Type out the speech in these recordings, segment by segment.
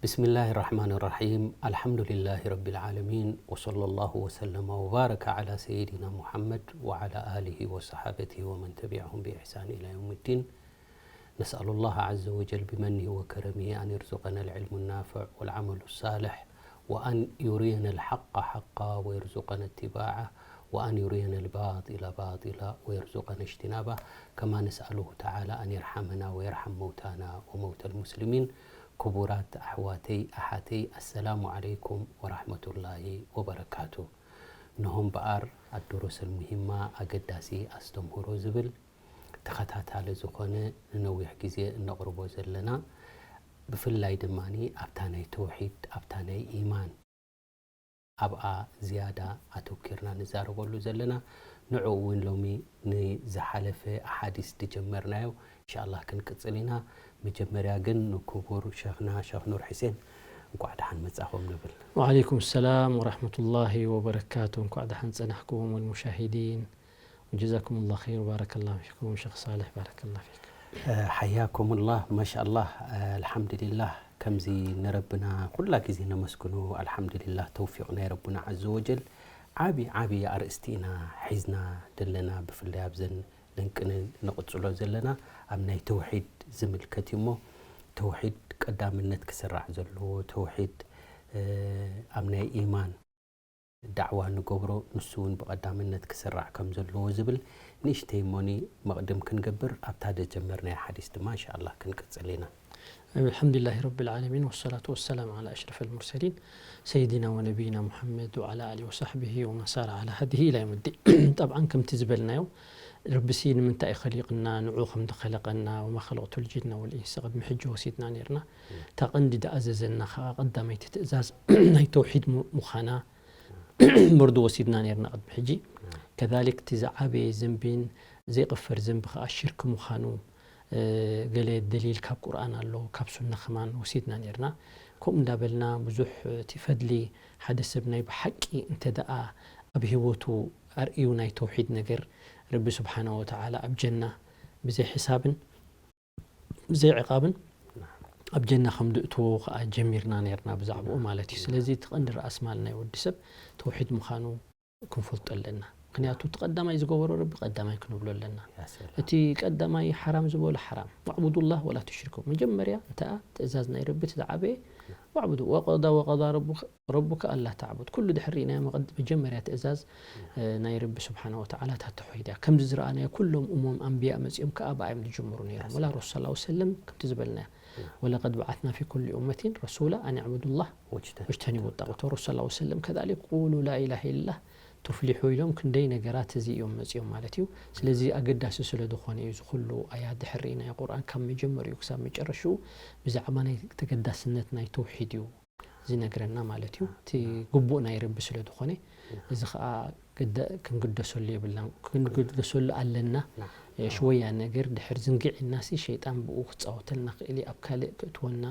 بسم الله الرحمن الرحيم. الحمد لله رب العالمين، وصلى الله وسلم وبارك على سيدنا محمد وعلى آله وصحابته ومن تبعهم بإحسان إلى يوم الدين. نسأل الله عز وجل بمنه وكرمه أن يرزقنا العلم النافع والعمل الصالح، وأن يرينا الحق حقا ويرزقنا اتباعه، وأن يرينا الباطل باطلا ويرزقنا اجتنابه، كما نسأله تعالى أن يرحمنا ويرحم موتانا وموتى المسلمين. ክቡራት ኣሕዋተይ ኣሓተይ፣ ኣሰላሙ ዓለይኩም ወራሕመቱላሂ ወበረካቱ። ንሆም በኣር ኣድሮሰል ሙሂማ፣ ኣገዳሲ ኣስተምህሮ ዝብል ተኸታታሊ ዝኾነ፣ ንነዊሕ ግዜ እነቕርቦ ዘለና፣ ብፍላይ ድማ ኣብታ ናይ ተውሒድ፣ ኣብታ ናይ ኢማን፣ ኣብኣ ዝያዳ ኣተኪርና ንዛረበሉ ዘለና። ንዕኡ እውን ሎሚ ንዝሓለፈ ኣሓዲስ ዝጀመርናዮ እንሻላህ ክንቅጽል ኢና። መጀመርያ ግን ንክቡር ሸኽና ሸኽ ኑር ሕሴን እንቋዕ ደሓን መጻኹም ንብል። وعليكم السلام ورحمة الله وبركاته. እንኳዕ ደሓን ጸናሕኩም ወልሙሻሂዲን። وجزاكم الله خير، بارك الله فيكم شيخ صالح، بارك الله فيك. حياكم الله. ማሻኣላህ፣ ኣልሓምዱሊላህ። ከምዚ ንረብና ኩላ ግዜ ነመስግኖ። ኣልሓምዱሊላህ፣ ተውፊቕ ናይ ረቡና ዓዘ ወጀል። ዓቢ ዓቢ ኣርእስቲ ኢና ሒዝና ዘለና፣ ብፍላይ ኣብዘን ንንቅን ንቕጽሎ ዘለና ኣብ ናይ ተውሒድ ዝምልከት እዩ እሞ፣ ተውሒድ ቀዳምነት ክስራዕ ዘለዎ፣ ተውሒድ፣ እ፣ ኣብ ናይ ኢማን ዳዕዋ ንገብሮ፣ ንሱ እውን ብቐዳምነት ክስራዕ ከም ዘለዎ ዝብል ንእሽተይ እሞኒ መቕድም ክንገብር፣ ኣብታ ደጀመርናያ ሓዲስ ድማ እንሻኣላህ ክንቅጽል ኢና። الحمد لله رب العالمين، والصلاة والسلام على أشرف المرسلين سيدنا ونبينا محمد وعلى آله وصحبه ومن سار على هديه إلى يوم الدين. طبعا ከምቲ ዝበልናዮ፣ ረቢሲ ንምንታይ እዩ ኸሊቕና፣ ንዑ ከም ዝኸለቐና፣ وما خلقت الجن والإنس ቅድሚ ሕጂ ወሲድና ነይርና። እታ ቀንዲ ዝኣዘዘና ኸዓ ቀዳመይቲ ትእዛዝ ናይ ተውሒድ ሙ-፣ ምዃና፣ ምርዱ ወሲድና ነይርና ቅድሚ ሕጂ። ከዛሊክ እቲ ዝዓበየ ዘንቢን ዘይቕፈር ዘንቢ ኸዓ ሽርክ ምዃኑ፣ እ፣ ገለ ደሊል ካብ ቁርኣን ኣሎ፣ ካብ ሱና ኸማን ወሲድና ነይርና። ከምኡ እንዳበልና ብዙሕ እቲ ፈድሊ ሓደ ሰብ ናይ ብሓቂ እንተ ደኣ ኣብ ህይወቱ ኣርእዩ ናይ ተውሒድ ነገር፣ ረቢ ስብሓነ ወተዓላ ኣብ ጀና ብዘይ ሕሳብን ብዘይ ዕቓብን ኣብ ጀና ከም ድእትዎ ኸዓ ጀሚርና ነይርና ብዛዕባኡ ማለት እዩ። ስለዚ እቲ ቀንዲ ርኣስ ማል ናይ ወዲ ሰብ ተውሒድ ምዃኑ ክንፈልጦ ኣለና። ምኽንያቱ እቲ ቀዳማይ ዝገበሮ ረቢ ቀዳማይ ክንብሎ ኣለና። ያ ሰላም። እቲ ቀዳማይ ሓራም ዝበሎ ሓራም። واعبدوا الله ولا تشركوا። መጀመርያ እንተኣ ትእዛዝ ናይ ረቢ እቲ ዝዓበየ واعبدوا وقضى وقضى ربك ربك ألا تعبد። ኩሉ ድሕሪ ርኢናዮ መቐድ-፣ መጀመርያ ትእዛዝ፣ እ፣ ናይ ረቢ ስብሓነ ወተዓላ እታ ተውሒድ እያ። ከምዚ ዝረኣናዮ ኩሎም እሞም ኣንብያ መጺኦም ከኣ ብኣ እዮም ዝጅምሩ ነይሮም። ወላ ረሱል ሰለላሁ ዐለይሂ ወሰለም ከምቲ ዝበልናዮ፣ ولقد بعثنا في كل أمة رسولا أن اعبدوا الله واجتنبوا الطاغوت። ረሱል ሰለላሁ ዐለይሂ ወሰለም ከዛሊክ قولوا لا إله إلا الله تفلحوا ኢሎም ክንደይ ነገራት እዚ እዮም መጺኦም ማለት እዩ። ስለዚ ኣገዳሲ ስለ ዝኾነ እዩ እዚ ኩሉ ኣያ ድሕሪ ርኢናዮ ቁርኣን ካብ መጀመሪኡ ክሳብ መጨረሽኡ ብዛዕባ ናይ ተገዳስነት ናይ ተውሒድ እዩ ዝነግረና ማለት እዩ። እቲ ግቡእ ናይ ረቢ ስለ ዝኾነ፣ እዚ ኸዓ ግደ-፣ ክንግደሰሉ የብልናን። ክንግደሰሉ ኣለና። ናም። እ፣ ሽወያ ነገር ድሕር ዝንግዕ ኢልናሲ ሸይጣን ብኡ ክጻወተልና ክእል እዩ። ኣብ ካልእ ክእትወና፣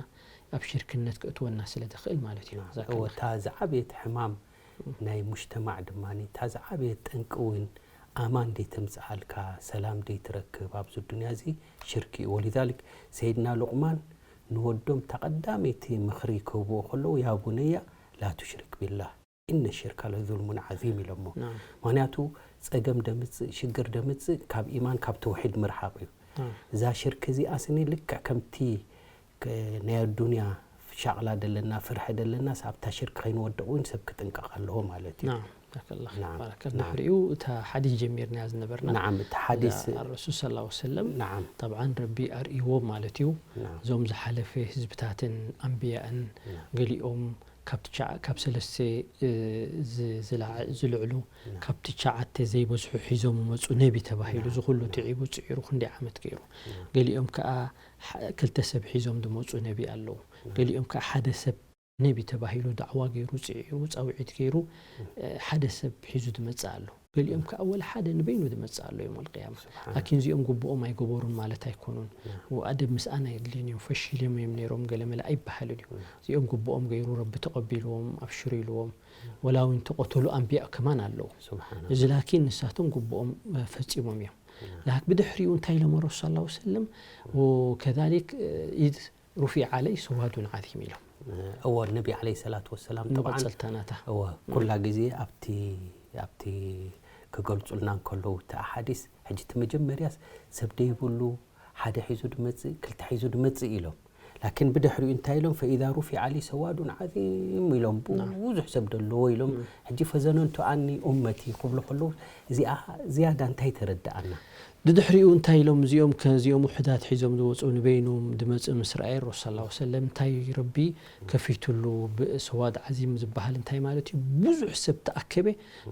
ኣብ ሽርክነት ክእትወና ስለ ዝኽእል ማለት እዩ። ናም። ጀዛከላህ እወ፣ ኸይር። እታ ዝዓበየት ሕማም ናይ ሙጅተማዕ ድማ፣ እታ ዝዓበየት ጠንቂ እውን ኣማን ደይተምጽኣልካ፣ ሰላም ደይትረክብ ኣብዚ ዱንያ እዚ ሽርክ እዩ። ወሊዛሊክ ሰይድና ሉቕማን ንወዶም እታ ቀዳመይቲ ምኽሪ ክህብዎ ከለዉ፣ "ያ ቡነያ ላ ቱሽሪክ ቢላህ፣ ኢነ ሽርካ ለዙልሙን ዓዚም" ኢሎሞ። ናም። ምኽንያቱ ጸገም ደምጽእ፣ ሽግር ደምጽእ ካብ ኢማን፣ ካብ ተውሒድ ምርሓቕ እዩ። ናም። እዛ ሽርክ እዚኣስኒ ልክዕ ከምቲ ከ-፣ ናይ ኣዱንያ ሻቕላ ደለና፣ ፍርሒ ደለናስ ኣብታ ሽርክ ከይንወድቕ እውን ሰብ ክጥንቀቕ ኣለዎ ማለት እዩ። ናም። ባረከላህ፣ ናም፣ ባረከላህ። ናም። ድሕሪኡ እታ ሓዲስ ጀሚርናያ ዝነበርና። ናም፣ እታ ሓዲስ እዛ ኣረሱል ሰለላሁ ዐለይሂ ወሰለም ናም። ጠብዓን ረቢ ኣርእይዎም ማለት እዩ። ናም። እዞም ዝሓለፈ ህዝብታትን ኣንብያእን ናም። ገሊኦም ካብ ትሽዓ-፣ ካብ ሰለስተ፣ እ፣ ዝ-፣ ዝለዓ-፣ ዝልዕሉ፣ ናም። ካብ ትሽዓተ ዘይበዝሑ ሒዞም መጹ ነቢ ተባሂሉ። ናም። እዚ ኩሉ ናም። ትዒቡ ጽዒሩ ክንደይ ዓመት ገይሩ። ናም። ገሊኦም ከኣ ሐ-፣ ክልተ ሰብ ሒዞም ዝመጹ ነቢ ኣለዉ። ናም። ገሊኦም ከኣ ሓደ ሰብ ነቢ ተባሂሉ ዳዕዋ ገይሩ፣ ጽዒሩ፣ ጻውዒት ገይሩ፣ እ፣ ሓደ ሰብ ሒዙ ዝመጽእ ኣሎ። ገሊኦም ከኣ ወላ ሓደ ንበይኑ ዝመጽእ ኣሎ የውመል ቅያማ። ሱብሓን። ላኪን እዚኦም ግቡኦም ኣይገበሩን ማለት ኣይኮኑን። ያ። ወኣደብ ምስኣን ኣየድልዩን እዮም፣ ፈሺሎም እዮም ነይሮም፣ ገለ መለ ኣይበሃልን እዩ። ያ። እዚኦም ግቡኦም ገይሩ፣ ረቢ ተቐቢልዎም፣ ኣብሽሩ ኢልዎም። ያ። ወላ እውን ተቐተሉ ኣንብያእ ከማን ኣለዉ። ሱብሓን። እዚ ላኪን ንሳቶም ግቡኦም፣ እ፣ ፈጺሞም እዮም። ያ። ላክ ብድሕሪኡ እንታይ ኢሎም ረሱል ሰለላሁ ዐለይሂ ወሰለም? ወከዛሊክ፣ እ፣ ኢድ رفع علي سواد عظيم ኢሎም። እወ፣ ነቢ ዓለይሂ ሰላቱ ወሰላም ጠብዓን መቐጸልታ ናታ። እወ፣ ኩላ ግዜ ኣብቲ ኣብቲ ክገልጹልና እንከለዉ እቲ ኣሓዲስ፣ ሕጂ እቲ መጀመርያስ ሰብ ደይብሉ፣ ሓደ ሒዙ ድመጽእ፣ ክልተ ሒዙ ድመጽእ ኢሎም። ላኪን ብድሕሪኡ እንታይ ኢሎም? ፈኢዛ ሩፊዐ ሊ ሰዋዱን ዓዚም ኢሎም፣ ብዙሕ ሰብ ደለዎ ኢሎም። ሕጂ ፈዘነንቱ ኣኒ ኡመቲ ክብሉ ከለዉ እዚኣ ዝያዳ እንታይ ተረድኣና? ድድሕሪኡ እንታይ ኢሎም? እዚኦም ከዚኦም ውሕዳት ሒዞም ዝወፁ ንበይኖም ድመፅእ ምስ ረኣየ ረሱል ሰለላሁ ዐለይሂ ወሰለም እንታይ ረቢ ከፊቱሉ ብሰዋድ ዓዚም ዝበሃል እንታይ ማለት እዩ? ብዙሕ ሰብ ተኣከበ።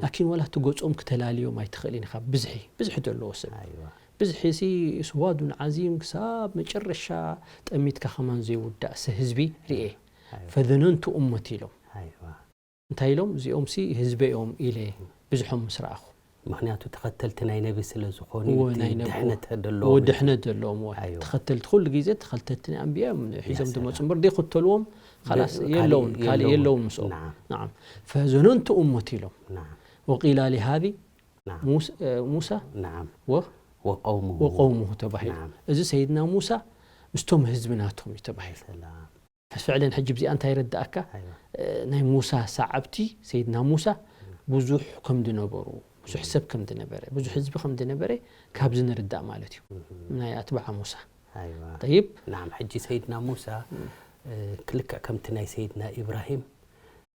ላኪን ዋላ እቲ ገፆም ክተላልዮም ኣይትኽእልን ኢኻ። ብዝሒ ብዝሒ ዘለዎ ሰብ ኣይዋ ብዝሒ ሲ ስዋዱን ዓዚም ክሳብ መጨረሻ ጠሚትካ ከማን ዘይውዳእ ስ ህዝቢ ርኤ። ኣይዋ ፈዘነንቱ ኡመት ኢሎም። ኣይዋ እንታይ ኢሎም? እዚኦም ሲ ህዝበ እዮም ኢለ ብዙሖም ምስ ረኣኹ። ምክንያቱ ተኸተልቲ ናይ ነቢ ስለ ዝኾኑ እወ፣ እቲ ናይ ነቢ ድሕነት እወ፣ ደለዎም ድሕነት ዘለዎም እወ። ኣይዋ። ተኸተልቲ ኩሉ ግዜ ተኸተልቲ ናይ ኣንብያ እዮም ሒዞም ሰላም። ዝመፁ እምበር ዘይኽተልዎም ካላስ ካልእ የለውን፣ ካልእ የለውን። የለውን ምስኦም። ናዓም። ናዓም። ፈዘነንቱ ኡመት ኢሎም። ናዓም። ወቂላ ሊሃዚ ናዓም። ሙስ-፣ እ፣ ሙሳ ናዓም። ወ- ወቀውሙ ወቀውሙሁ ተባሂሉ። ናዓም። እዚ ሰይድና ሙሳ ምስቶም ህዝቢ ናቶም እዩ ተባሂሉ። ሰላም ፈስፍዕለን ሕጂ ብዚኣ እንታይ ይረዳእካ? ኣይዋ እ፣ ናይ ሙሳ ሰዓብቲ ሰይድና ሙሳ ብዙሕ ከም ዝነበሩ፣ ብዙሕ ሰብ ከም ዝነበረ፣ ብዙሕ ህዝቢ ከም ዝነበረ ካብዚ ንርዳእ ማለት እዩ። ናይ ኣትባዓ ሙሳ። ኣይዋ ጠይብ ናዓም። ሕጂ ሰይድና ሙሳ እ፣ ክልክዕ ከምቲ ናይ ሰይድና ኢብራሂም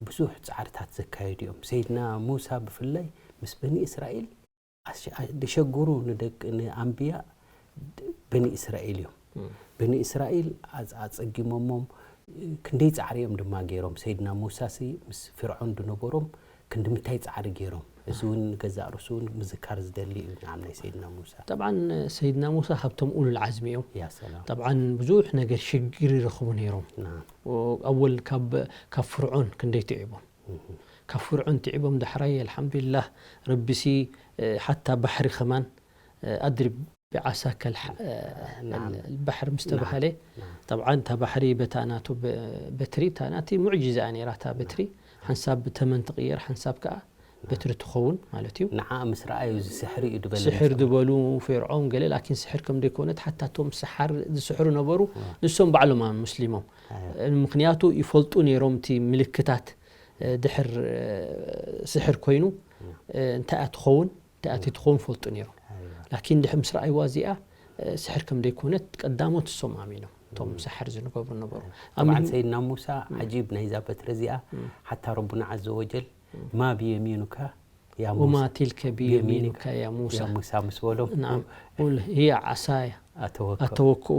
ብዙሕ ጻዕርታት ዘካየዱ እዮም። ሰይድና ሙሳ ብፍላይ ምስ በኒ እስራኤል ኣሸ- ኣ- ዝሸግሩ ንደቂ ንኣንብያ ድ- በኒ እስራኤል እዮም። በኒ እስራኤል ኣጽ- ኣጸጊሞሞም እ፣ ክንደይ ጻዕሪ እዮም ድማ ገይሮም። ሰይድና ሙሳ ሲ ምስ ፍርዖን ዝነበሮም ክንዲ ምንታይ ጻዕሪ ገይሮም። እዚ እውን ገዛእ ርእሱ እውን ምዝካር ዝደሊ እዩ። ንዓም ናይ ሰይድና ሙሳ ጠብዓን ሰይድና ሙሳ ካብቶም ኡሉል ዓዝሚ እዮም። ያ ሰላም ጠብዓን ብዙሕ ነገር ሽግር ይረኽቡ ነይሮም። ናዓም ኣወል ካብ ካብ ፍርዖን ክንደይ ትዒቦም። ካብ ፍርዖን ትዒቦም ዳሕራይ ኣልሓምዱሊላህ ረቢሲ እ፣ ሓታ ባሕሪ ከማን እ፣ ኣድሪብ ብዓሳከ ኣልሓ- እ፣ ናዓም። ኣልባሕር ምስ ተባሃለ ናዓም። ጠብዓን እታ ባሕሪ በታ ናቱ በ- በትሪ እታ ናቲ ሙዕጂዛ እያ ነይራ እታ በትሪ ሓንሳብ ብተመን ትቕየር ሓንሳብ ከዓ በትሪ ትኸውን ማለት እዩ። ንዓ ምስ ረኣዩ እዚ ስሕሪ እዩ ዝበለ ስሕር ዝበሉ ፌርዖን ገለ ላኪን ስሕር ከም ዘይኮነት ሓታ እቶም ሰሓር ዝስሕሩ ነበሩ። ንሶም ባዕሎም እዮም ሙስሊሞም። ምክንያቱ ይፈልጡ ነይሮም እቲ ምልክታት እ፣ ድሕር እ፣ ስሕር ኮይኑ እ፣ እንታይ እያ ትኸውን እንታይ እያ ትኸውን ይፈልጡ ነይሮም። ላኪን ድሕር ምስ ረኣይዋ እዚኣ እ፣ ስሕር ከም ዘይኮነት ቀዳሞት እሶም ኣሚኖም እቶም ሰሓር ዝንገብሩ ነበሩ። طبعا ኣሚኖም- ሰይድና ሙሳ ዓጂብ ናይዛ በትሪ እዚኣ ሓታ ረቡና ዓዘ ወጀል ማ ብየሚኑካ ያ ወማ ሙሳ ቲልከ ብየሚኑካ ያ ሙሳ ያ ሙሳ ምስ በሎም نعم قل هي عصاي ኣተወከ أتوكأ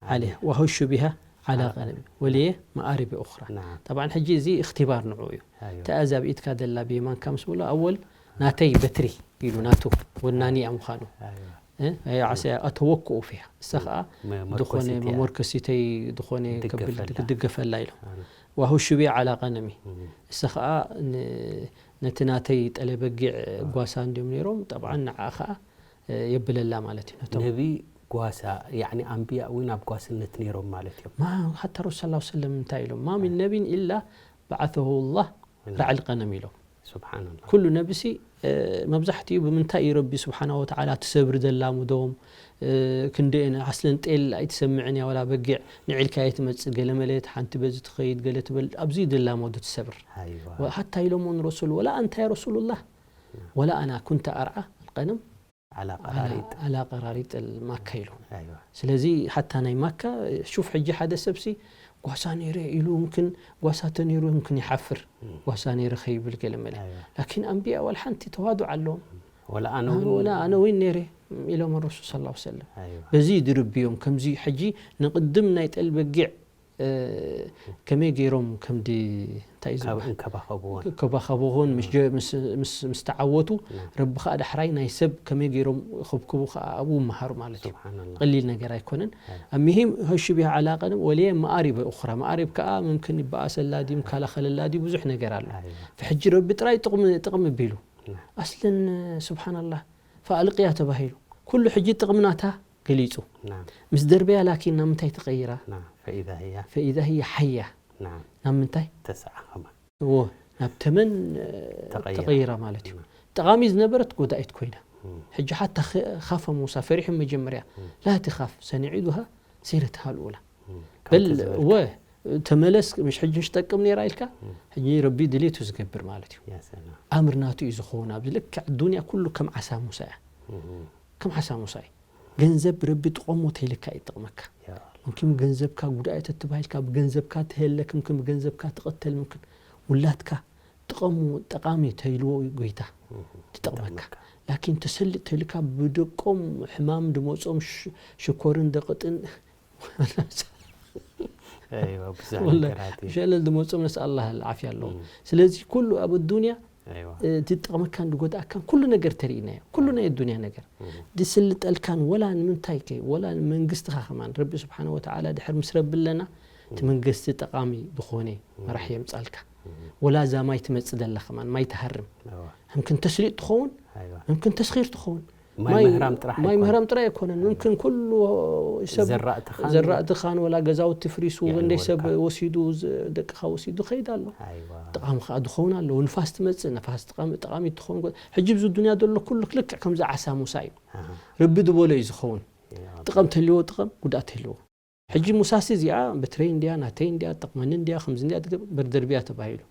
عليها وأهش بها على غنمي ولي مآرب أخرى نعم طبعا ሕጂ እዚ እክትባር ንዑ እዩ أيوة ተኣዛብ ኢድካ ደላ ብየማንካ ምስ በሎ ኣወል ናተይ በትሪ ኢሉ ናቱ ወናኒ እያ ምዃኑ أيوة እ፣ ኣይ ዓሰያ ኣተወክኡ ፊሃ እሳ ኸዓ መ- ዝኾነ መርኮሲት እያ። መመርከሲተይ ዝኾነ ከብል ድገፈላ። ክድገፈላ ኢሎም أنا ዋሁሽቢ ዓላ ቀነሚ እሳ ኸዓ ን- ነቲ ናተይ ጠለበጊዕ ጓሳ እንዲዮም ነይሮም ጠብዓን ንዓ ኸዓ እ፣ የብለላ ማለት እዩ ነቶም ነቢ ጓሳ يعني ኣንብያ እውን ኣብ ጓስነት ነይሮም ማለት እዮም ما حتى رسول صلى الله عليه وسلم እንታይ ኢሎም ما من نبي إلا بعثه الله راعي الغنم ኢሎም سبحان الله ኩሉ ነብሲ እ፣ መብዛሕትኡ ብምንታይ እዩ ረቢ ስብሓና ወተዓላ እቲ ሰብሪ ዘላምዶም እ፣ ክንደኤን ኣስለን ጤል ኣይትሰምዕን እያ ወላ በጊዕ ንዒልካ እየ ትመፅእ ገለ መለት ሓንቲ በዚ ትኸይድ ገለ ትበል ኣብዚ እዩ ዘላመዱ እቲ ሰብር أيوة ወ- ሓታ ኢሎሞ ንረሱል ወላ ኣንታ ያ ረሱሉላህ ወላ ኣና ኩንተ ኣርዓ ቀንም على قراريط ኣላ ቀራሪጥ ማካ ኢሉ أيوة ስለዚ ሓታ ናይ ማካ ሹፍ ሕጂ ሓደ ሰብሲ ጓሳ ነይረ ኢሉ ምክን ጓሳ ተነይሩ ምክን ይሓፍር ጓሳ ነይረ ከይብል ገለ መለ أيوة ላኪን ኣንብያ ዋል ሓንቲ ተዋዱዕ ኣለዎም ولا أنا ኣነ እውን ወላ ኣነ ወይ ነይረ ኢሎም ረሱል ስ ሰለም أيوة በዚ ድርብዮም ከምዚ ሕጂ ንቅድም ናይ ጠል በጊዕ እ፣ ከመይ ገይሮም ከምዲ እንታይ እዩ ካብ ዝበሃል እንከባኸብዎን ከባኸብኹን ምስ ጀ- ምስ- ምስ- ምስ ተዓወቱ ረቢ ከዓ ዳሕራይ ናይ ሰብ ከመይ ገይሮም ክብክቡ ከዓ ኣብኡ መሃሩ ማለት እዩ سبحان الله ቀሊል ነገር ኣይኮነን ኣብ ምሂም ሀሹ ቢሃ ዓላ ቀደም ወልየ መኣሪበ ኡኽራ መኣሪብ ከዓ ምምክን ይበኣሰላ ድዩ ይከላኸለላ ድዩ ብዙሕ ነገር ኣሎ أيوة ሕጂ ረቢ ጥራይ ጥቕሚ ጥቕሚ ቢሉ ኣስልን ስብሓናላህ ፈኣልቅያ ተባሂሉ ኩሉ ሕጂ ጥቕሚ ናታ ገሊፁ نعم ምስ ደርበያ ላኪን ናብ ምንታይ ተቐይራ نعم فإذا هي ፈኢዛ ህየ ሓያ نعم ናብ ምንታይ تسعى كمان እዎ ናብ ተመን እ፣ ተቐይራ። ተቐይራ ማለት እዩ ጠቓሚ ዝነበረት ጎዳኢት ኮይና ሕጂ ሓታ ኸ- ኻፈ ሙሳ ፈሪሑ መጀመርያ ላ ትኻፍ ሰኒዒዱሃ ሲረትሃ ልኡላ مم. በል ወ ተመለስ፣ ምሽ ሕጂ ምሽ ጠቅም ነይራ ኢልካ፣ ሕጂ ረቢ ድሌቱ ዝገብር ማለት እዩ። ኣምር ናቱ እዩ ዝኸውን። ኣብዚ ልክዕ ዱንያ ኩሉ ከም ዓሳ ሙሳ እያ። ከም ዓሳ ሙሳ እዩ። ገንዘብ ረቢ ጥቐሞ ተይልካ ይጥቕመካ። ምምክን ገንዘብካ ጉድኣት ተባሂልካ ብገንዘብካ ትህለክ፣ ምምክን ብገንዘብካ ትቐተል፣ ምምክን ውላድካ ጥቐሙ፣ ጠቓሚ ተይልዎ እዩ ጎይታ ትጠቕመካ። ላኪን ተሰልጥ ተይልካ ብደቆም ሕማም ድመጾም ሽ-፣ ሽኮርን ደቕጥን ኣይዋ ብዙሕ ወላሂ ነገራት እዩ። ሸለል ድመጾም ነስኣል ኣላህ ዓፍያ ኣለዎ። ስለዚ ኩሉ ኣብ ኣዱንያ ኣይዋ ትጠቕመካን ድጎድኣካን ኩሉ ነገር ተርእይናዮ። ኩሉ ናይ ኣዱንያ ነገር ድስልጠልካን ወላ ንምንታይ ከ ወላ ንመንግስትኻ ከማን ረቢ ስብሓነ ወተዓላ ድሕር ምስ ረቢ ኣለና እቲ መንግስቲ ጠቓሚ ዝኾነ መራሒ የምጻልካ። ወላ እዛ ማይ ትመጽእ ደላ ከማን ማይ ትሃርም ኣይዋ ምምክን ተስሊጥ ትኸውን ኣይዋ ምምክን ተስኺር ትኸውን። ማይ ምህራም ጥራሕ ማይ ኣይኮነን። ምህራም ጥራይ ኣይኮነን። ምምክን ኩሉ ሰብ ዘራእትኻን ዘራእትኻን ወላ ገዛውቲ ፍሪሱ ኣይዋ እንደይ ሰብ ወሲዱ ዝ-፣ ደቅኻ ወሲዱ ኸይድ ኣሎ። ኣይዋ ጥቓሚ ከዓ ድኸውን ኣለዎ። ንፋስ ትመጽእ፣ ነፋስ ጥቓሚ፣ ጠቓሚ ትኸውን። ጎ-፣ ሕጂ ብዚ ዱንያ ዘሎ ኩሉ ልክዕ ከምዚ ዓሳ ሙሳ እዩ። ኣሃ። ረቢ ዝበሎ እዩ ዝኸውን። ያ ጥቐም ተልዎ ጥቐም፣ ጉድኣት ተልዎ። ሕጂ ሙሳሲ እዚኣ በትረይ እንድያ፣ ናተይ እንድያ፣ ጠቕመኒ እንድያ፣ ከምዚ እንድያ ትገብር፣ በርደርብያ ተባሂሉ።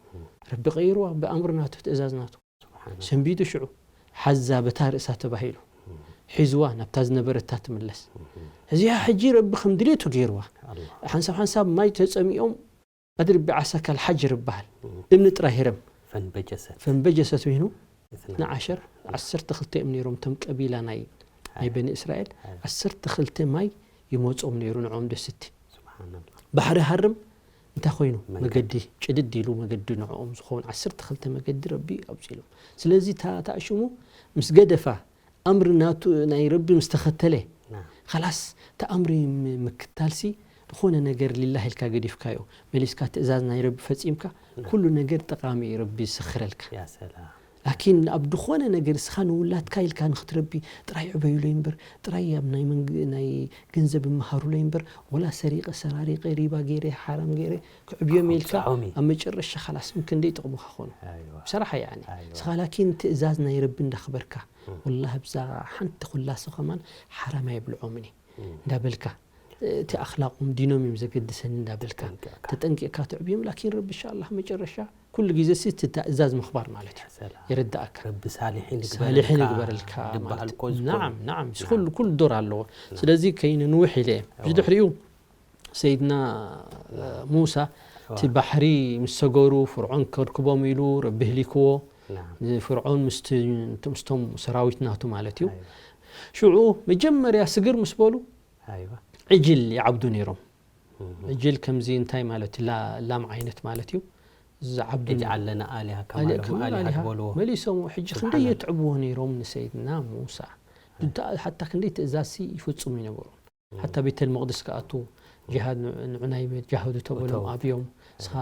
ረቢ ቀይርዋ፣ ብኣምር ናቱ፣ ትእዛዝ ናቱ። ስብሓን ሰንቢዱ ሽዑ ሓዛ በታ ርእሳ ተባሂሉ ሒዝዋ ናብታ ዝነበረታ ትምለስ። እዚኣ ሕጂ ረቢ ከም ድሌቱ ገይርዋ። ኣላህ። ሓንሳብ ሓንሳብ ማይ ተጸሚኦም ኣድርቢ ዓሳ ካልሓጅር ይበሃል። እምኒ ጥራይ ሂረም። ፈንበጀሰት። ፈንበጀሰት ወይኑ እትና። እትና ዓሸር ዓሰርተ ክልተ እዮም ነይሮም እቶም ቀቢላ ናይ ናይ በኒ እስራኤል። ኣይ። ዓሰርተ ክልተ ማይ ይመጾም ነይሩ ንዕኦም ደስቲ። ስብሓንላህ። ባሕሪ ሃርም እንታይ ኮይኑ? መንገዲ። መገዲ ጭድድ ኢሉ መገዲ ንዕኦም ዝኸውን ዓሰርተ ክልተ መገዲ ረቢ ኣውጺሎም። ስለዚ እታ እታ ሽሙ ምስ ገደፋ ኣምሪ ናቱ ናይ ረቢ ምስ ተኸተለ ና። ኸላስ እቲ ኣምሪ ም-፣ ምክታልሲ ዝኾነ ነገር ሊላህ ኢልካ ገዲፍካዮ መሊስካ ትእዛዝ ናይ ረቢ ፈጺምካ ና። ኩሉ ነገር ጠቓሚ እዩ ረቢ ዝስኽረልካ። ያ ሰላም። ላኪን ኣብ ዝኾነ ነገር እስኻ ንውላድካ ኢልካ ንኽትረቢ ጥራይ ዕበዩለይ እምበር ጥራይ ኣብ ናይ መንግ-፣ ናይ ገንዘብ እመሃሩለይ እምበር ወላ ሰሪቐ ሰራሪቐ ሪባ ገይረ ሓራም ገይረ ክዕብዮም ኢልካ ኣውፅዖም እዩ። ኣብ መጨረሻ ኸላስ ምን ክንደይ ጥቕሙኻ ኾኑ። ኣይዋ። ብሰራሓ ያኒ ኣይዋ። እስኻ ላኪን ትእዛዝ ናይ ረቢ እንዳኽበርካ ወላሂ ኣብዛ ሓንቲ ኩላሱ ከማን ሓራም ኣይብልዖምን እየ እንዳበልካ እቲ ኣኽላቆም ዲኖም እዮም ዘገድሰኒ እንዳበልካ ተጠንቂቕካ። ተጠንቂቕካ ትዕብዮም ላኪን ረቢ ኢንሻላህ መጨረሻ ኩሉ ግዜ ሲ እቲ ትእዛዝ ምኽባር ማለት እዩ ሰላም። የረዳእካ። ረቢ ሳሊሒን ሳሊሒን ይግበረልካ ይግበረልካ ድበሃል ማለት እኮ እዚ ናዓም እኮ። ናዓም ናዓም። ኩሉ ኩሉ ዶር ኣለዎ። ስለዚ ከይንንውሕ ኢለ እየ። እዎ። ብድሕሪኡ ሰይድና ሙሳ እቲ ባሕሪ ምስ ሰገሩ ፍርዖን ከርክቦም ኢሉ ረቢ ህሊክዎ። ናዓም። ንፍርዖን ምስቲ ምስቶም ሰራዊት ናቱ ማለት እዩ። ኣይዋ። ሽዑ መጀመርያ ስግር ምስ በሉ ኣይዋ። ዕጅል ይዓብዱ ነይሮም። እም። ዕጅል ከምዚ እንታይ ማለት እዩ? ላ-፣ ላም ዓይነት ማለት እዩ። ዝዓብዱ ነይሮም። እጅዓል ለና ኣሊሃ ከማ ኣሊ-፣ ለሁም ከማ ኣሊሃ ኣሊሃ ትበልዎ። መሊሶም ሕጂ ክንደይ ስብሓንላህ። የትዕብዎ ነይሮም ንሰይድና ሙሳ። ኣይ። ድታ-፣ ሓታ ክንደይ ትእዛዝሲ ይፍጽሙ ይነበሩ። ሓታ ቤተል መቕድስ ክኣቱ ጅሃድ ን-፣ ንዑናይ ጃህዱ ተበሎም እተው። ኣብዮም። እስኻ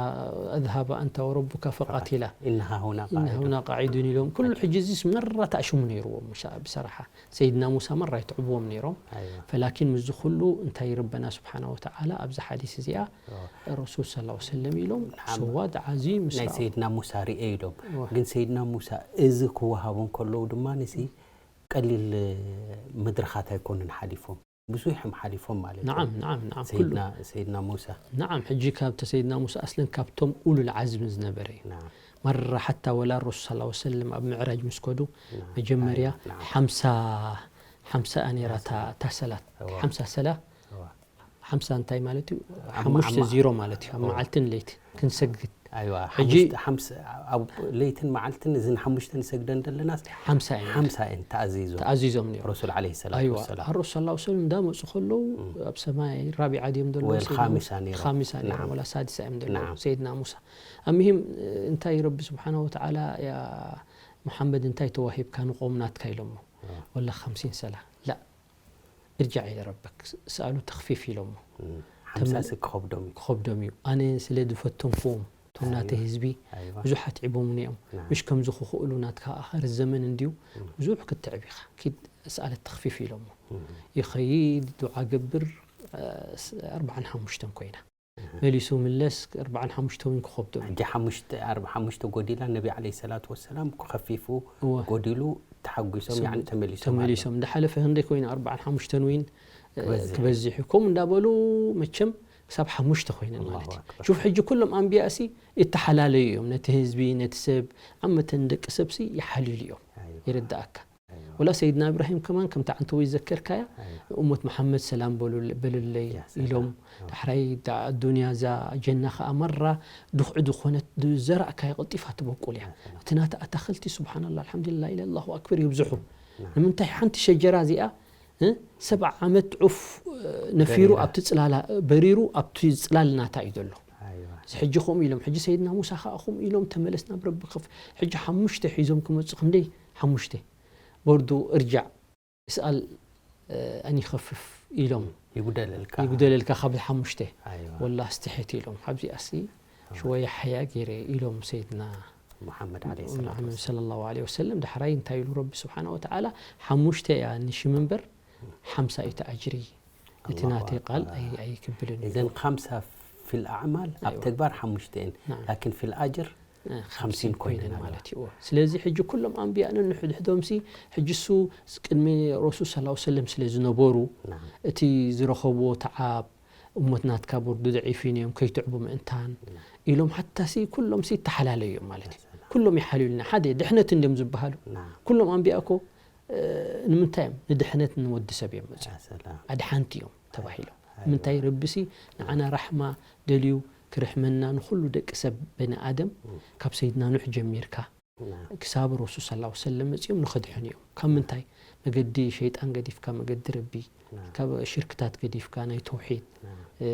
እዝሃባ ኣንታ ወረቡካ ፈቃቲላ። ኢንሃ ሁና ኢንሃ ቃዒዱን። ሁና ቃዒዱን ኢሎም። ኩሉ ሕጂ እዚስ መራ ተኣሽሙ ነይርዎም፣ ምሻ-፣ ብሰራሓ ሰይድና ሙሳ መራ ይትዕብዎም ነይሮም። ኣይዋ። ፈላኪን ምስዚ ኩሉ እንታይ ረበና ስብሓና ወተዓላ ኣብዚ ሓዲስ እዚኣ እዎ። ረሱል ሰለላሁ ዐለይሂ ወሰለም ኢሎም፣ ንዓም-፣ ስዋድ ዓዚም ምስ ናይ ረኣው። ሰይድና ሙሳ ርኤ ኢሎም። እዎ። ግን ሰይድና ሙሳ እዚ ክወሃቦም ከለዉ ድማ ንሲ ቀሊል መድረኻት ኣይኮኑን ሓሊፎም። ብዙሕ እዮም ሓሊፎም ማለት እዩ። ናዓም፣ ናዓም፣ ናዓም፣ ኩሉ። ሰይድና፣ ሰይድና ሙሳ። ናዓም፣ ሕጂ ካብቲ ሰይድና ሙሳ ኣስለን ካብቶም ኡሉል ዓዝሚ ዝነበረ እዩ። ናዓም። መራ ሓታ ወላ ረሱል ሰለላሁ ዐለይሂ ወሰለም ኣብ ምዕራጅ ምስ ከዱ ናዓም። መጀመርያ ናዓም። ሓምሳ፣ ሓምሳ እያ ነይራ እታ፣ እታ ሰላት። እዋ። ሓምሳ ሰላ፣ እዋ። ሓምሳ እንታይ ማለት እዩ? ኣብ ሓሙሽተ ማ-፣ ዜሮ ማለት እዩ። ኣብ እዋ። መዓልትን ለይቲ ክንሰግድ። ኣይዋ፣ ሕጂ ሓሙሽተ፣ ሓምስ-፣ ኣብ ለይትን መዓልትን እዝን ሓሙሽተ ንሰግደን ዘለናስ ሓምሳ እየን። ሓምሳ እየን ተኣዚዞም። ተኣዚዞም ነይሮም። ረሱል ዓለይሂ ሰላቱ ኣይዋ፣ ወሰላም። ኣረሱል ሰለላሁ ዐለይሂ ወሰለም እንዳመጹ ከለዉ እም። ኣብ ሰማይ ራቢዓ ድዮም ዘለዉ? ወል ሰይድና ኻሚሳ ሙሳ። ነይሮም። ኻሚሳ ነይሮም፣ ናዓም። ወላ ሳድሳ እዮም ዘለዉ። ናዓም። ሰይድና ሙሳ። ኣምሂም፣ እ፣ እንታይ ረቢ ስብሓነ ወተዓላ፣ ያ ሙሓመድ እንታይ ተዋሂብካ ንቆም ናትካ ኢሎሞ። እዋ። ወላ ኸምሲን ሰላ። ላ፣ እርጃዕ ኢለ ረበክ፣ ስ-፣ ስኣሉ ተኽፊፍ ኢሎሞ። እም። ሓምሳ ተመል-፣ ሲ ክኸብዶም እዩ። ክኸብዶም እዩ። ኣነ ስለ ዝፈተንኩዎም፣ እቶም ናተይ ኣይዋ። ህዝቢ ኣይዋ። ብዙሕ ኣትዒቦምኒ እዮም። ናዓም። ምሽ ከምዚ ክኽእሉ ናትካ ኣኸር ዘመን እንድዩ፣ እም። ብዙሕ ክትዕብ ኢኻ። ኪድ ስኣለት ተኽፊፍ ኢሎሞ። እም። ይኸይድ፣ ዱዓ ገብር፣ እ፣ ስ-፣ ኣርባዓን ሓሙሽተን ኮይና። እህ። መሊሱ ምለስ፣ ኣርባዓን ሓሙሽተ እውን ክኸብዶም እዩ። ሕጂ ሓሙሽተ፣ ኣርባ-፣ ሓሙሽተ ጎዲላ፣ ነቢ ዓለይሂ ሰላቱ ወሰላም ከፊፉ እወ። ጎዲሉ፣ ተሓጒሶም፣ ስም-፣ ያዕኒ ተመሊሶም ተመሊሶም። ኣለዉ። እንዳሓለፈ ክንደይ ኮይኑ ኣርባዓን ሓሙሽተን እውን፣ እ፣ ክበዝሕ። ክበዝሕ እዩ። ከምኡ እንዳበሉ መቸም ክሳብ ሓሙሽተ ኮይነን ኣላሁ ማለት እዩ። ኣክበር። ሹፍ፣ ሕጂ ኩሎም ኣንብያ ሲ ይተሓላለዩ እዮም። ነቲ ህዝቢ፣ ነቲ ሰብ፣ ዓመተን ደቂ ሰብ ሲ ይሓልሉ እዮም። ኣይዋ፣ ይርዳእካ። ኣይዋ። ወላ ሰይድና እብራሂም ከማን ከምቲ ዓንተወይ ዘከርካያ ኣይዋ። እሞት መሓመድ ሰላም በሉል- በሉለይ ያ ሰላም። ኢሎም ኣዎ። ዳሕራይ ዳ ኣዱንያ እዛ ጀና ከኣ መራ ድኹዒ ዝኾነት ዘራእካያ ቀልጢፋ ትበቁል እያ። ያ ሰላም። እቲ ናታ ኣታኽልቲ ስብሓንላ ኣልሓምዱሊላ ኢለ ኣላሁ ኣክበር ይብዝሑ። ናም። ንምንታይ ሓንቲ ሸጀራ እዚኣ እ፣ ሰብዓ ዓመት ዑፍ እ፣ ነፊሩ በሪራ። ኣብቲ ጽላላ በሪሩ ኣብቲ ጽላል ናታ እዩ ዘሎ። ኣይዋ። እዚ ሕጂ ከምኡ ኢሎም ሕጂ ሰይድና ሙሳ ከኣ ከምኡ ኢሎም ተመለስ ናብ ረቢ ከፍ ሕጂ ሓሙሽተ ሒዞም ክመጹ ክንደይ ሓሙሽተ ቦርዱ እርጃዕ እስኣል እ፣ ኣን ይኸፍፍ ኢሎም ይጉደለልካ። ይጉደለልካ ካብ ሓሙሽተ ኣይዋ። ወላ ኣስትሕት ኢሎም ካብዚኣሲ ሽወያ ሓያ ገይረ ኢሎም ሰይድና ሙሓመድ ዓለይሂ ሰላቱ ሙሓመድ ወሰላም። ሰለላሁ ዐለይሂ ወሰለም ዳሕራይ እንታይ ኢሉ ረቢ ስብሓነ ወተዓላ ሓሙሽተ እያ ንሽም እምበር ሓምሳ እዩ እቲ ኣጅሪ እቲ ኣላሁ ናተይ ቃል ኣክበር። ኣይ- ኣይክብልን እዩ። እዘን ኻምሳ ፊል ኣዕማል ኣብ ኣይዋ። ተግባር ሓሙሽተ እየን ናም። ላኪን ፊል ኣጅር እ፣ ኻምሲን ኮይነን ኣለዋ። ማለት እዩ። ስለዚ ሕጂ ኩሎም ኣንብያ ነንሕድሕዶምሲ ሕጂ እሱ ስ- ቅድሚ ረሱል ሰለላሁ ዐለይሂ ወሰለም ስለ ዝነበሩ ናም። እቲ ዝረኸብዎ ተዓብ እሞት ናትካ ቦርዱ ደዒፊን እዮም ከይትዕቡ ምእንታን ኢሎም ሓታሲ ኩሎምሲ ይተሓላለዩ እዮም ማለት እዩ። ኩሎም ይሓልዩልና ሓደ ድሕነት እንድዮም ዝበሃሉ። ናም። ኩሎም ኣንብያ እኮ እ፣ ንምንታይ እዮም ንድሕነት ንወዲ ሰብ እዮም መፅኦም ያ ሰላም። ኣድሓንቲ እዮም ተባሂሎም። ንምንታይ ረቢሲ ንዓና ራሕማ ደልዩ ክርሕመና ንኹሉ ደቂ ሰብ በኒ ኣደም ካብ ሰይድና ኑሕ ጀሚርካ ናም። ክሳብ ረሱል ሰለላሁ ዐለይሂ ወሰለም መጺኦም ንኸድሕኑ እዮም። ካብ ምንታይ መገዲ ሸይጣን ገዲፍካ መገዲ ረቢ ናም። ካብ ሽርክታት ገዲፍካ ናይ ተውሒድ ናም። እ፣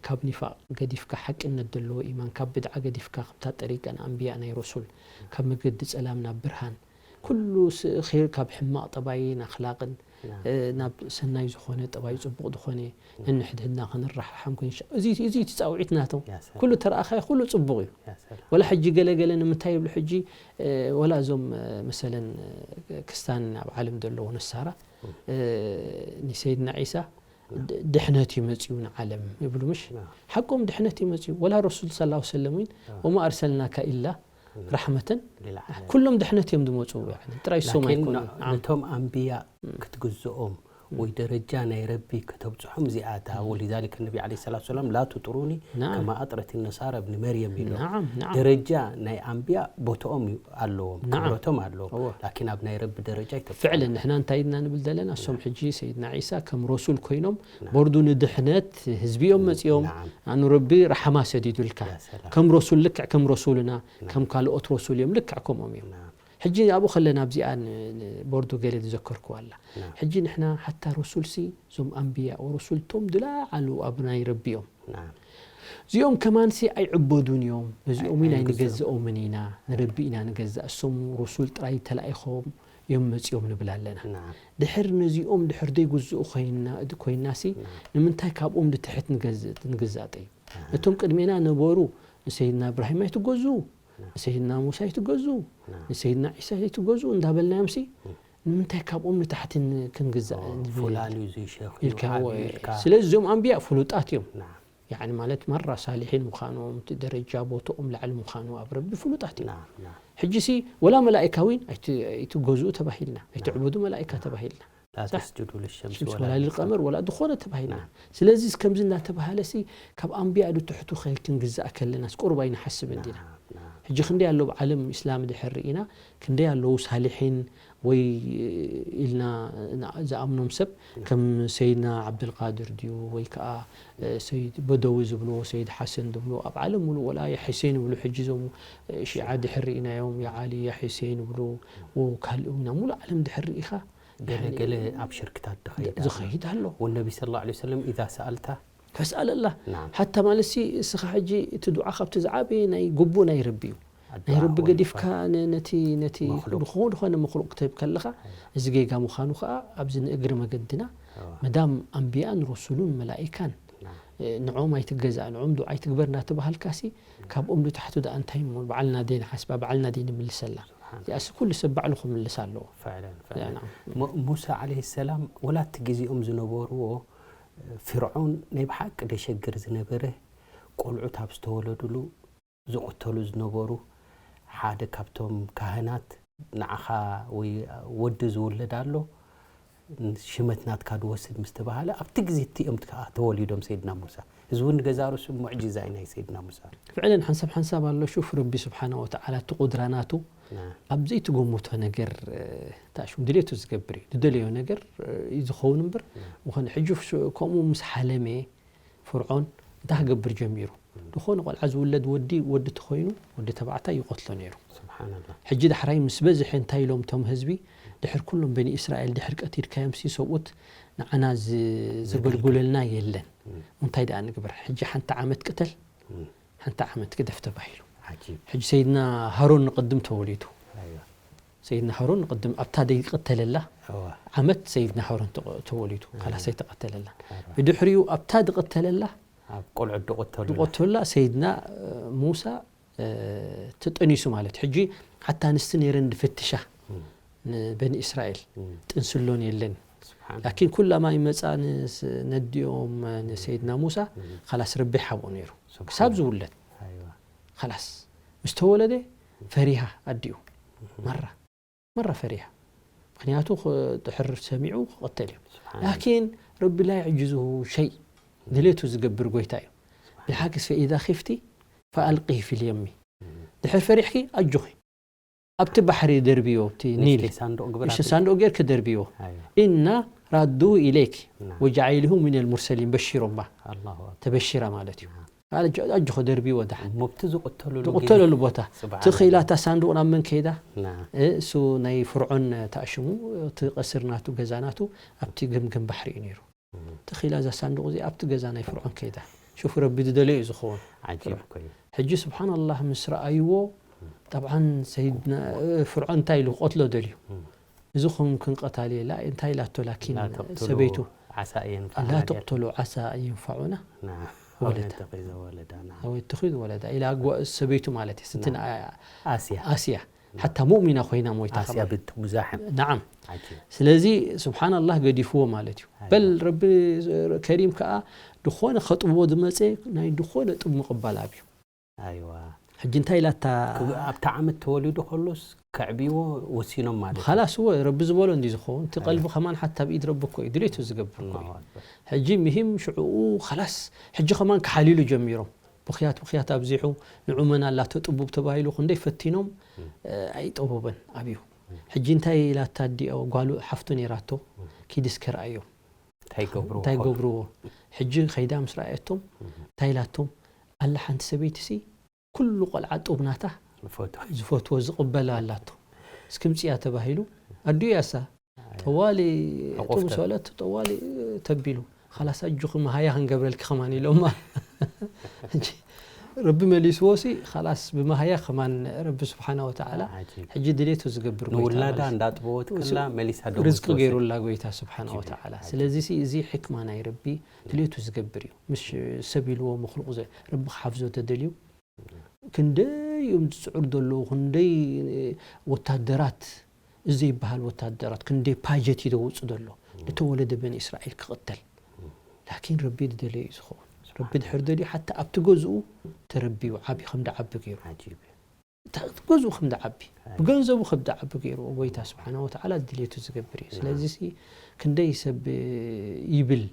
ካብ ኒፋቅ ገዲፍካ ሓቅነት ዘለዎ ኢማን ካብ ብድዓ ገዲፍካ ከምታ ጠሪቀን ኣንብያ ናይ ረሱል ካብ መገዲ ጸላም ናብ ብርሃን ኩሉ ስ- ኸይር ካብ ሕማቕ ጠባይን ኣኽላቕን ናም። እ፣ ናብ ሰናይ ዝኾነ ጠባይ ጽቡቕ ዝኾነ ነንሕድሕድና ክንረሓሓም ክንሻ እዚ እዚ እቲ ጻውዒት ናቶም ያ ሰላም። ኩሉ ተረኣኻይ ኩሉ ጽቡቕ እዩ። ያ ሰላም። ወላ ሕጂ ገለገለ ንምንታይ ይብሉ ሕጂ እ፣ ወላ እዞም እ፣ መሰለን እ፣ ክስታን ኣብ ዓለም ዘለዉ ነሳራ እ፣ ንሰይድና ዒሳ ድ- ድሕነት እዩ መጽዩ ንዓለም ይብሉ ምሽ ና። ሓቆም ድሕነት እዩ መጽዩ ወላ ረሱል ሰለላሁ ሰለም እውን ና። ወማ ኣርሰልናካ ኢላ ራሕመተን ሊልዓለሚን። ኩሎም ድሕነት እዮም ዝመፁ ያኒ ጥራይ ሶም ላኪን ኣይኮኑን ን- ናም። ነቶም ኣንብያ ክትግዝኦም ወይ ደረጃ ናይ ረቢ ከተብፅሖም እዚኣታ ወሊዛሊክ ነቢ ዓለይሂ ሰላቱ ሰላም ላ ትጥሩኒ ናም። ከማ ኣጥረት ነሳራ እብኒ መርየም ኢሎም። ናም ናም ደረጃ ናይ ኣንብያ ቦትኦም እዩ ኣለዎም ናም። ክብረቶም ኣለዎም። እወ። ላኪን ኣብ ናይ ረቢ ደረጃ ኣይተብፅሖም። ፍዕለን ንሕና እንታይ ኢልና ንብል ዘለና እሶም ሕጂ ሰይድና ዒሳ ከም ረሱል ኮይኖም ቦርዱ ንድሕነት ህዝቢ እዮም መፅኦም ናም። ኣኑ ረቢ ረሓማ ሰዲዱልካ ያ ሰላም። ከም ረሱል ልክዕ ከም ረሱልና ከም ካልኦት ረሱል እዮም ልክዕ ከምኦም እዮም ናም። ሕጂ ኣብኡ ከለና ኣብዚኣ ን- ን- ቦርዱ ገለ ዝዘከርኩዋ ኣላ ናም። ሕጂ ንሕና ሓታ ረሱል ሲ እዞም ኣንብያ ወረሱል ቶም ዝለዓሉ ኣብ ናይ ረቢ እዮም ናም። እዚኦም ከማንሲ ኣይዕበዱን እዮም ነዚኦም ኢና ኣይንግዝኦም። ንገዝኦምን ኢና ንረቢ ኢና ንገዛእ እሶም ረሱል ጥራይ ተላኢኾም እዮም መፂኦም ንብል ኣለና ናም። ድሕር ነዚኦም ድሕር ዘይግዝኡ ኮይና- ኮይናሲ ንምንታይ ካብኦም ድትሕት ንገዝ- ንግዛእ ጠዩ እቶም ቅድሜና ነበሩ ንሰይድና እብራሂም ኣይትገዙ ንሰይድና ሙሳ ኣይትገዙ ንሰይድና ዒሳ ኣይትገዙ እንዳበልናዮም ሲ ንምንታይ ካብኦም ንታሕቲ ን- ክንግዛእ ንብል? ፉላን እዩ ዝሸኽ እዩ ኢልካ ዓብዩ ወይ- ኢልካ ስለዚ እዞም ኣንብያ ፍሉጣት እዮም ናም። ያኒ ማለት ማራ ሳሊሒን ምዃኖም እቲ ደረጃ ቦትኦም ላዕሊ ምዃኑ ኣብ ረቢ ፍሉጣት እዮም ናም፣ ናም። ሕጂ ሲ ወላ መላኢካ እውን ኣይት- ኣይትገዝኡ ተባሂልና ኣይትዕበዱ መላኢካ ተባሂልና ላ ሳሕ። ተስጁዱ ልሸምሲ ሽምስ ወላ ወላ ልልቀመር። ልልቀመር ወላ ዝኾነ ተባሂልና ናም። ስለዚ ከምዚ እናተባሃለ ሲ ካብ ኣንብያ ድትሕቱ ከይድ ክንግዛእ ከለና ቁርብ ኣይንሓስብ እንዲና ናም፣ ናም። ሕጂ ክንደይ ኣሎ ኣብ ዓለም እስላም ድሕር ርኢና ክንደይ ኣለዉ ሳሊሒን ወይ ኢልና ና- ዝኣምኖም ሰብ ከም ሰይድና ዓብደልቃድር ድዩ ወይ ከዓ እ፣ ሰይድ በደዊ ዝብልዎ ሰይድ ሓሰን ዝብልዎ ኣብ ዓለም ሙሉእ ወላ የሕሴን ይብሉ ሕጂ ዞም እ፣ ሺዓ ድሕር ርኢናዮም የዓሊ የሕሴን ይብሉ ካልእ ኢና ሙሉእ ዓለም ድሕር ርኢኻ ገለ ገለ ኣብ ሽርክታት ድኸይድ ኣሎ። ዝኸይድ ኣሎ ወነቢ ስለ ላ ሰለም ኢዛ ሰኣልታ ፈስኣል ኣላ ናም። ሓታ ማለት ሲ እስኻ ሕጂ እቲ ዱዓ ካብቲ ዝዓበየ ናይ ግቡእ ናይ ረቢ እዩ ናይ ረቢ ወይ ገዲፍካ ን- ነቲ ነቲ መክሉቅ። ዝኾነ ዝኾነ መክሉቅ ክትህብ ከለኻ እዚ ጌጋ ምዃኑ ከዓ ኣብዚ ንእግሪ መገድና ኣዋ። መዳም ኣንብያን ረሱሉን መላኢካን ናም። እ፣ ንዖም ኣይትገዛእ ንዖም ዱዓ ኣይትግበር እናተባሃልካ ሲ ካብኦም ንታሕቱ ደኣ እንታይ እሞ በዓልና ደይ ንሓስባ በዓልና ደይ ንምልሰላ እዚኣሲ ኩሉ ሰብ ባዕሉ ክምልስ ኣለዎ ፈዕለን እዚኣ ፈዕለን ናም። ሙ- ሙሳ ዓለይሂ ሰላም ወላ እቲ ግዜኦም ዝነበርዎ ፍርዖን ናይ ብሓቂ ደሸግር ዝነበረ ቆልዑት ኣብ ዝተወለዱሉ ዝቕተሉ ዝነበሩ ሓደ ካብቶም ካህናት ንዓኻ ወይ ወዲ ዝውለድ ኣሎ ሽመት ናትካ ድወስድ ምስ ተባሃለ ኣብቲ ግዜ እቲ እዮም ከዓ ተወሊዶም ሰይድና ሙሳ። እዚ እውን ንገዛ ርእሱ ሙዕጂዛ እዩ ናይ ሰይድና ሙሳ። ፍዕለን ሓንሳብ ሓንሳብ ኣሎ ሹፍ ረቢ ስብሓነ ወተዓላ እቲ ቁድራ ናቱ ናብ ዘይትገምቶ ነገር ተኣሽሙ ድሌቱ ዝገብር እዩ። ዝደለዮ ነገር እዩ ዝኸውን እምበር ምኾነ ሕጂ ከምኡ ምስ ሓለመ ፍርዖን እንታይ ክገብር ጀሚሩ? ዝኾነ ቆልዓ ዝውለድ ወዲ ወዲ ተኾይኑ ወዲ ተባዕታይ ይቐትሎ ነይሩ። ስብሓንላህ። ሕጂ ዳሕራይ ምስ በዝሐ እንታይ ኢሎም እቶም ህዝቢ ድሕር ኩሎም በኒ እስራኤል ድሕር ቀቲድካዮም ሲ ሰብኡት ንዓና ዝ- ዘገልጉለልና የለን። እንታይ ደኣ ንግበር? ሕጂ ሓንቲ ዓመት ቅተል ሓንቲ ዓመት ግደፍ ተባሂሉ። ዓጂብ። ሕጂ ሰይድና ሃሮን ንቕድም ተወሊዱ። ኣይዋ። ሰይድና ሃሮን ንቕድም ኣብታ ደይቅተለላ እዋ። ዓመት ሰይድና ሃሮን ተወ- ተወሊዱ። ካላስ ኣይተቐተለላ። ብድሕሪኡ ኣብታ ድቕተለላ ኣብ ቆልዑ ድቕተሉላ። ድቐተሉላ ሰይድና ሙሳ ተጠኒሱ ማለት እዩ። ሕጂ ሓታ ኣንስቲ ነይረን ድፍትሻ ንበኒ እስራኤል ጥንስሎን የለን። ላኪን ኩላማ ይመፃ ነዲኦም ንሰይድና ሙሳ ካላስ ረቢ ሓብኦ ነይሩ ክሳብ ዝውለድ። ካላስ ምስ ተወለደ ፈሪሃ ኣዲኡ ማራ ማራ ፈሪሃ። ምክንያቱ ድሕር ሰሚዑ ክቐተል እዩ። ላኪን ረቢ ላ ይዕጅዝሁ ሸይ ድሌቱ ዝገብር ጎይታ እዩ። ብልሓክስ ፈኢዛ ኺፍቲ ፈኣልቂ ፊልየሚ ድሕር ፈሪሕኪ ኣጆኺ ኣብቲ ባሕሪ ደርብዮ ኣብቲ ኒል ንእሽተይ ሳንዱቕ ግበር ንእሽቶ ኣብቲ- ሳንዱቕ ጌርኪ ደርብዮ። ኣይዋ። ኢና ራዱ ኢለይክ ናም። ወጃዒልሁ ሚነል ሙርሰሊን በሺሮማ ኣላሁ ኣክበር። ተበሺራ ማለት እዩ። ኣጆ- ኣጆኹ ደርብዮ ደሓን እሞ ኣብቲ ዝቕተሉሉ ዝቕተለሉ ቦታ ስብሓን ትኺላ ኣላህ። እታ ሳንዱቕ ናብ መን ከይዳ? ናም። እ፣ እሱ ናይ ፍርዖን ተኣሽሙ እቲ ቀስር ናቱ ገዛ ናቱ ኣብቲ ገምገም ባሕሪ እዩ ነይሩ። ትኺላ እዛ ሳንዱቕ እዚኣ ኣብቲ ገዛ ናይ ፍርዖን ከይዳ። ሹፍ ረቢ ዝደለዮ እዩ ዝኸውን። ዓጂብ እኮ እዩ። ሕጂ ስብሓን ኣላህ ምስ ረኣይዎ ጠብዓን ሰይድና ፍርዖን እንታይ ኢሉ ክቐትሎ ደልዩ። እዚ ኹም ክንቀታሊ የላ እንታይ ኢላቶ ላኪን لا تقتلوا ሰበይቱ عسى أن ينفعنا لا تقتلوا عسى أن ينفعنا نعم أو أو نتخذه ولدا نعم أو نتخذه ولدا ኢላ ኣጓ- ሰበይቱ ማለት እዩ ስንትን آسيا ኣስያ ሓታ ሙእሚና ኮይና ሞይታ ኣስያ ከማን። ብንት ሙዛሕም። ናዓም። ዓጂብ። ስለዚ ስብሓን ኣላህ ገዲፍዎ ማለት እዩ። ኣይዋ። በል ረቢ ከሪም ከዓ ዝኾነ ከጥብቦ ዝመፀ ናይ ዝኾነ ጥብ ምቕባል ኣብዩ። ኣይዋ። ሕጂ እንታይ ኢላታ? ክብ- ኣብታ ዓመት ተወሊዱ ከሎስ ከዕብይዎ ወሲኖም ማለት እዩ። ኻላስ እወ ረቢ ዝበሎ እንዲ ዝኸውን እቲ ቀልቢ ኣይዋ። ከማን ሓታ ብኢድ ረቢ እኮ እዩ ድሌቱ ዝገብር እኮ እዩ። ኣላሁ ኣክበር። ሕጂ ምሂም ሽዕኡ ኻላስ ሕጂ ከማን ክሓልሉ ጀሚሮም። ብኽያት ብኽያት ኣብዚሑ ንዑመና ኣላቶ ጥቡብ ተባሂሉ ክንደይ ፈቲኖም ኣይጠበበን ኣብዩ። ሕጂ እንታይ ኢላታ ኣዲኦ ጓሉ ሓፍቱ ነይራቶ ኪዲ እስከ ረኣዮም እንታይ ገብርዎ እንታይ ገብርዎ። ሕጂ ከይዳ ምስ ረኣየቶም እንታይ ኢላቶም ኣላ ሓንቲ ሰበይቲ ሲ ኩሉ ቆልዓ ጡብ ናታ ዝፈትዎ ዝቕበላ ኣላቶ እስኪ ምፅያ ተባሂሉ ኣዲኡ ያሳ ጠዋሊ ዕቑፍ ጡብ ተ- ሰለት ጠዋሊ ተቢሉ ኻላስ ኣጆኺ መሃያ ክንገብረልኪ ከማን ኢሎማ። ሕጂ ረቢ መሊስዎ ሲ ኻላስ ብመሃያ ከማን ረቢ ስብሓነ ወተዓላ ዓጂብ። ሕጂ ድሌቱ ዝገብር ጎይታ ንውላዳ ማለት እዩ። እንዳጥበወት ከላ መሊሳ ደሞዝ ርዝቂ ትወስድ። ገይሩላ ጎይታ ስብሓነ ዓጂብ፣ ወተዓላ። ዓጂብ። ስለዚ ሲ እዚ ሕክማ ናይ ረቢ ድሌቱ ዝገብር እዩ። ምሽ ሰብ ኢልዎ መኽሉቕ ዘ ረቢ ክሓፍዞ ተደልዩ ክንደይ እዮም ዝፅዕሩ ዘለዉ ክንደይ ወታደራት እዚ ዘይበሃል ወታደራት ክንደይ ፓጀት እዩ ዘውፅእ ዘሎ ዝተወለደ በኒ እስራኤል ክቕተል ላኪን ረቢ ዝደለዮ እዩ ዝኸውን ረቢ ድሕር ደልዩ ሓታ ኣብቲ ገዝኡ ተረቢዩ ዓብዩ ከም ደዓቢ ገይሩ ዓጂብ እዩ። እታ ኣብቲ ገዝኡ ከም ደዓቢ ብገንዘቡ ከም ደዓቢ ገይርዎ ጎይታ ስብሓን ወተዓላ ድሌቱ ዝገብር እዩ ስለዚ ሲ ክንደይ ሰብ ይብል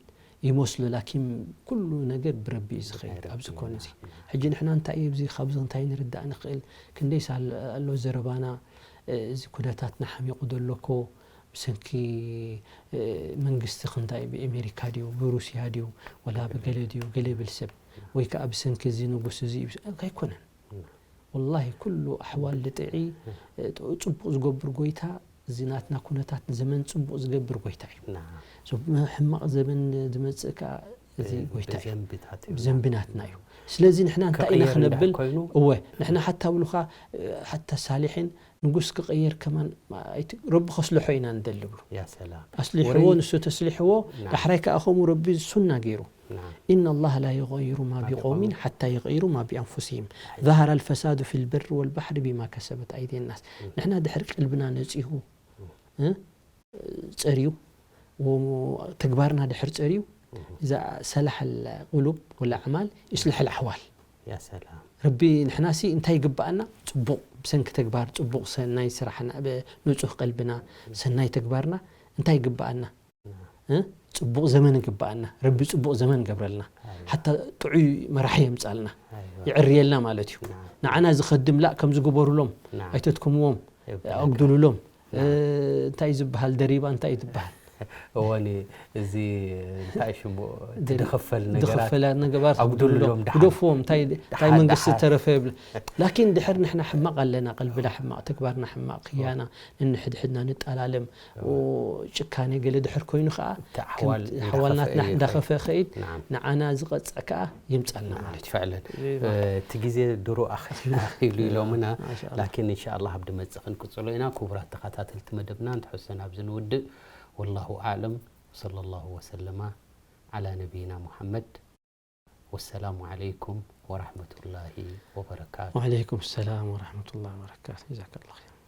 ይመስሎ ላኪን ኩሉ ነገር ብረቢ እዩ ዝኸይድ ብናይ ረቢ ኣብዚ ኮነ እዩ። እዚ ሕጂ ንሕና እንታይ እዩ ኣብዚ ካብዚ እንታይ ንርዳእ ንኽእል ክንደይ ሳል ኣሎ ዘረባና እዚ ኩነታትና ሓሚቑ ዘሎ እኮ ብሰንኪ መንግስቲ ክንታይ ብኤሜሪካ ድዩ ብሩስያ ድዩ ወላ ብገለ ድዩ ገለ ይብል ሰብ ወይ ከዓ ብሰንኪ እዚ ንጉስ እዚ እዩ ብሰ- ኣይኮነን ወላሂ ኩሉ ኣሕዋል ልጥዒ ጽቡቕ ዝገብር ጎይታ እዚ ናትና ኩነታት ዘመን ጽቡቕ ዝገብር ጎይታ እዩ። ናም። ዞ- ሕማቕ ዘመን ዝመጽእ ከኣ እዚ ብ- ጎይታ እዩ። ብዘንብታት እዩ። ብዘንቢ ናትና እዩ። ስለዚ ንሕና እንታይ ኢና ክቕየር እንድሕር ክነብል? ኮይኑ እወ ንሕና ሓታ ብሉኻ ሓታ ሳሊሕን ንጉስ ክቕየር ከማን ኣይቲ- ረቢ ከስልሖ ኢና ንደሊ ብሉ። ያ ሰላም። ኣስሊሕዎ ወረይ- ንሱ ተስሊሕዎ ናም። ዳሕራይ ከኣ ከምኡ ረቢ ሱና ገይሩ። نعم. إن الله لا يغير ما ما بقوم. بقوم حتى يغيروا ما بأنفسهم. ظهر الفساد في البر والبحر بما كسبت أيدي الناس. ንሕና ድሕር ቀልብና ነፂሁ እ? ፀርዩ ወ- ተግባርና ድሕር ፀርዩ እዛ ሰላሕ ቁሉብ ወላ ኣዕማል ይስልሕ ኣሕዋል يا سلام. ረቢ ንሕናሲ እንታይ ይግበኣና ፅቡቕ ብሰንኪ ተግባር ፅቡቕ ሰናይ ስራሕና ብ- ንፁህ ቀልብና ሰናይ ተግባርና እንታይ ይግበኣና እ? ጽቡቕ ዘመን ይግብኣና። ረቢ ጽቡቕ ዘመን ይገብረልና። ሓታ ጥዑይ መራሒ የምጻልና። የዕርየልና ማለት እዩ። ንዓና ዝኸድም ላእ ከም ዝግበሩሎም ኣይተድክምዎም፣ ኣጉድሉሎም። እ፣ እንታይ ዝበሃል ደሪባ እንታይ ዝበሃል? እወኒ፣ እዚ እንታይ ሽሙ፣ እቲ ድኸፈል ነገራት ድኸፈለ ነገራት ኣጉድሉሎም ኣጉድሉሎም፣ ደሓን። ግደፍዎም፣ እንታይ እንታይ ደሓን፣ መንግስቲ ደሓን። ተረፈ ይብል። ላኪን ድሕር ንሕና ሕማቕ ኣለና፣ ቀልብና ሕማቕ፣ ተግባርና ሕማቕ፣ ክያና፣ ንንሕድሕድና ንጣላለም፣ ጭካኔ ገለ ድሕር ኮይኑ ከኣ እቲ ኣሕዋል ከምቲ ኣሕዋልናትና እንዳኸፍአ እንዳኸፈ ከይድ ናዓም። ንዓና ዝቐጽዕ ከኣ ይምጻልና ማለት እዩ። ፍዕለን እቲ ግዜ ድሮ ኣኺሉ ኢሎምና። ላኪን እንሻ ኣላህ ኣብ ድመጽእ ክንቅጽሎ ኢና። ክቡራት ተኸታተልቲ መደብና፣ ንትሕዝቶና ኣብዚ ንውድእ። ወላሁ ኣዕለም። ወሰለ ላሁ ወሰለማ ዓላ ነቢይና ሙሓመድ። ወሰላሙ ዓለይኩም ወራሕመቱላሂ ወበረካቱ። وعليكم السلام ورحمة الله وبركاته. جزاك الله خير.